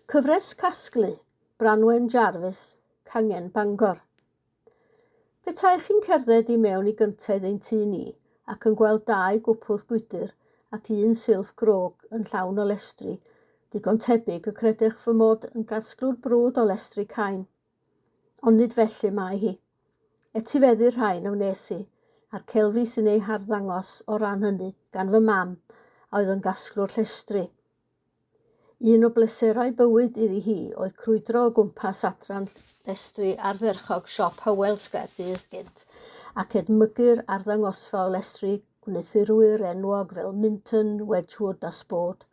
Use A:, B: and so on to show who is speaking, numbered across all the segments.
A: Cyfres Casglu, Branwen Jarvis, Cangen Bangor. Petaech chi'n cerdded i mewn i gyntedd ein tŷ ni ac yn gweld dau gwpwrdd gwydr ac un silff grog yn llawn o lestri, digon tebyg y credech fy mod yn gasglwr brwd o lestri cain. Ond nid felly mae hi. Etifeddu'r rhain a wnes i, a'r celfi sy'n eu harddangos o ran hynny gan fy mam a oedd yn gasglwr llestri. Un o bleserau bywyd iddi hi oedd crwydro o gwmpas adran llestri ardderchog siop Howells Gaerdydd gynt, ac edmygu'r arddangosfa o lestri gwneuthurwyr enwog fel Minton, Wedgwood a Spode.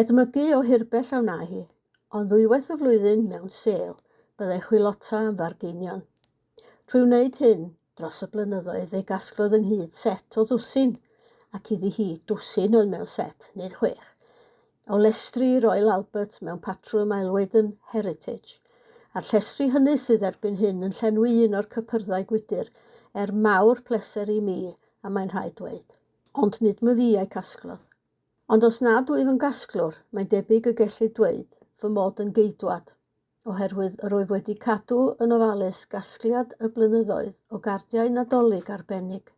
A: Edmygu o hirbell a wna hi, ond ddwywaith y flwyddyn, mewn sêl, byddai chwilota am fargeinion. Trwy wneud hyn, dros y blynyddoedd fe gasglodd ynghyd set o ddwsin, ac iddi hi dwsin oedd mewn set, nid chwech, o lestri Royal Albert mewn patrwm aelwyd yn Heritage, a'r llestri hynny sydd erbyn hyn yn llenwi un o'r cypyrddau gwydr, er mawr pleser i mi, a mae'n rhaid dweud. Ond nid myfi a'i casglodd. Ond os nad wyf yn gasglwr, mae'n debyg y gellid dweud fy mod yn geidwad. oherwydd yr wyf wedi cadw yn ofalus gasgliad y blynyddoedd o gardiau Nadolig arbennig.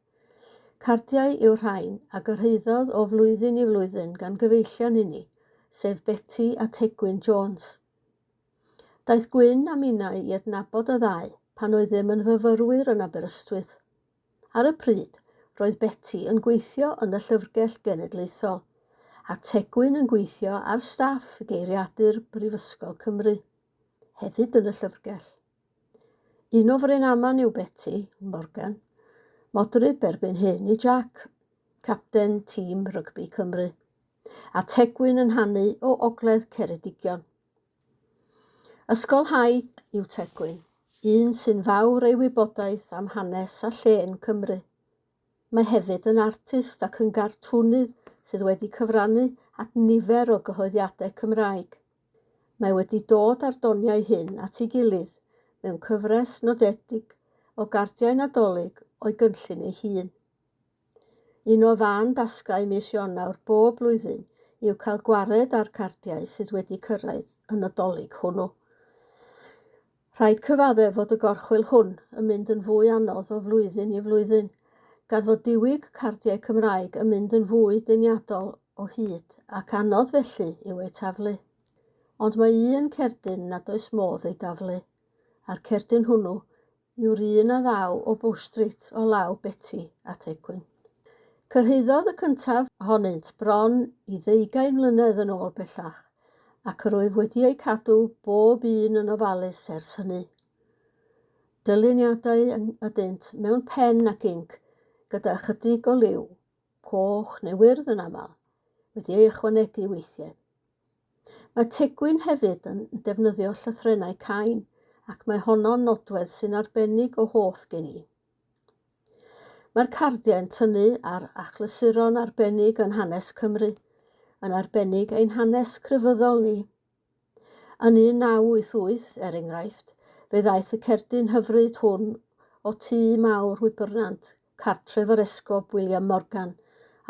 A: Cardiau yw'r rhain a gyrhaeddodd o flwyddyn i flwyddyn gan gyfeillion i ni, sef Beti a Tegwyn Jones. Daeth Gwyn a minnau i adnabod y ddau pan oeddym yn fyfyrwyr yn Aberystwyth. Ar y pryd, roedd Beti yn gweithio yn y Llyfrgell Genedlaethol, a Tegwyn yn gweithio ar staff Geiriadur Brifysgol Cymru, hefyd yn y llyfrgell. Un o Fryn Aman yw Beti, Morgan, modryb erbyn hyn i Jack, capten tîm rygbi Cymru, a Tegwyn yn hanu o Ogledd Ceredigion. Ysgolhaig yw Tegwyn, un sy'n fawr ei wybodaeth am hanes a llên Cymru. Mae hefyd yn artist ac yn gartŵnydd sydd wedi cyfrannu at nifer o gyhoeddiadau Cymraeg. Mae wedi dod â'r doniau hyn at ei gilydd mewn cyfres nodedig o gardiau Nadolig o'i gynllun ei hun. Un o fân dasgau mis Ionawr bob blwyddyn yw cael gwared â'r cardiau sydd wedi cyrraedd y Nadolig hwnnw. Rhaid cyfaddef fod y gorchwyl hwn yn mynd yn fwy anodd o flwyddyn i flwyddyn, gan fod diwyg cardiau Cymraeg yn mynd yn fwy deniadol o hyd ac anodd felly yw eu taflu. Ond mae un cerdyn nad oes modd ei daflu, a'r cerdyn hwnnw yw'r un a ddaw o Bow Street o law Beti a Tegwyn. Cyrhaeddodd y cyntaf ohonynt bron i ddeugain mlynedd yn ôl bellach, ac yr wyf wedi eu cadw bob un yn ofalus ers hynny. Dyluniadau ydynt mewn pen ac inc gyda ychydig o liw, coch neu wyrdd yn aml, wedi ei ychwanegu weithiau. Mae Tegwyn hefyd yn defnyddio llythrennau cain ac mae honno'n nodwedd sy'n arbennig o hoff gen i. Mae'r cardiau'n tynnu ar achlysuron arbennig yn hanes Cymru, yn arbennig ein hanes crefyddol ni. Yn 1988, er enghraifft, fe ddaeth y cerdyn hyfryd hwn o Tŷ Mawr Wybrnant cartref yr Esgob William Morgan,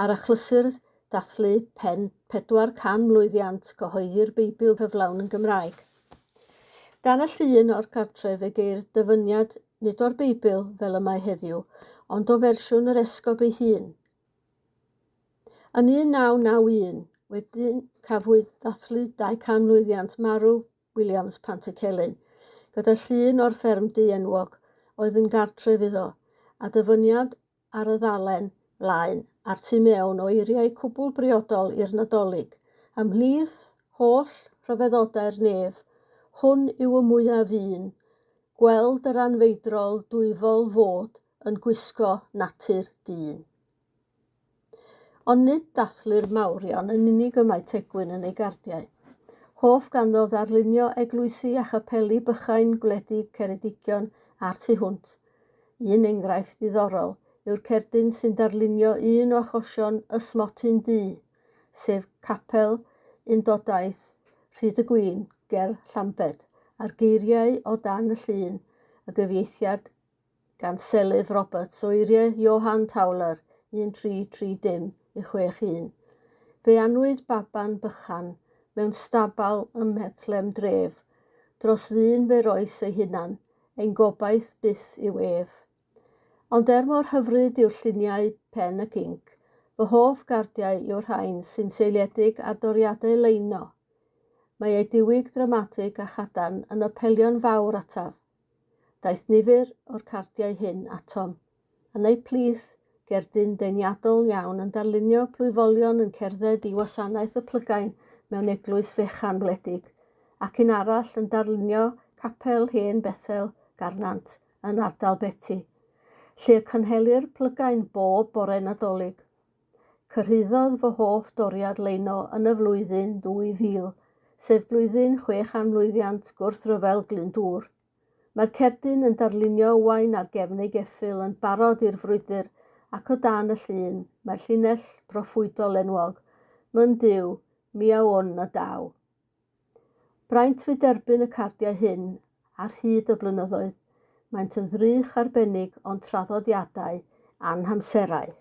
A: ar achlysur dathlu pen 400 mlwyddiant cyhoeddi'r Beibl cyflawn yn Gymraeg. Dan y llun o'r cartref fe geir dyfyniad nid o'r Beibl fel y mae heddiw, ond o fersiwn yr Esgob ei hun. Yn 1991, wedyn cafwyd dathlu 200 mlwyddiant marw Williams Pantycelyn, gyda llun o'r ffermdy enwog oedd yn gartref iddo, a dyfyniad ar y ddalen flaen a'r tu mewn o eiriau cwbl briodol i'r Nadolig, Ymhlith holl rhyfeddodau'r nef, hwn yw y mwyaf un, gweld yr anfeidrol dwyfol fod yn gwisgo natur dyn. Ond nid dathlu'r mawrion yn unig y mae Tegwyn yn ei gardiau. Hoff ganddo ddarlunio eglwysi a chapeli bychain gwledig Ceredigion a'r tu hwnt. Un enghraifft ddiddorol yw'r cerdyn sy'n darlunio un o achosion y Smotyn Du, sef capel Undodaeth Rhyd y Gwin ger Llambed, a'r geiriau o dan y llun, y gyfieithiad gan Selyf Roberts o eiriau Johann Tauler 1330 i 61. Fe anwyd baban bychan mewn stabal ym Mhethlem dref, dros ddyn fe roes ei hunan, ein gobaith byth yw ef. Ond er mor hyfryd yw'r lluniau pen ac inc, fy hoff gardiau yw'r rhain sy'n seiliedig ar doriadau leino. Mae eu diwyg dramatig a chadarn yn apelio'n fawr ataf. Daeth nifer o'r cardiau hyn atom. Yn eu plith, gerdyn deniadol iawn yn darlunio plwyfolion yn cerdded i wasanaeth y plygain mewn eglwys fechan wledig, ac un arall yn darlunio capel hen Bethel, Garnant, yn ardal Beti, lle y cynhelir plygain bob bore Nadolig. Cyrhaeddodd fy hoff doriad leino yn y flwyddyn 2000, sef blwyddyn 600mlwyddiant gwrthryfel Glyndŵr. Mae'r cerdyn yn darlunio Owain ar gefn ei geffyl yn barod i'r frwydr ac o dan y llun mae'r llinell broffwydol enwog, Myn Duw, mi a wn y daw. Braint fu derbyn y cardiau hyn ar hyd y blynyddoedd. Maent yn ddrych arbennig o'n traddodiadau a'n hamserau.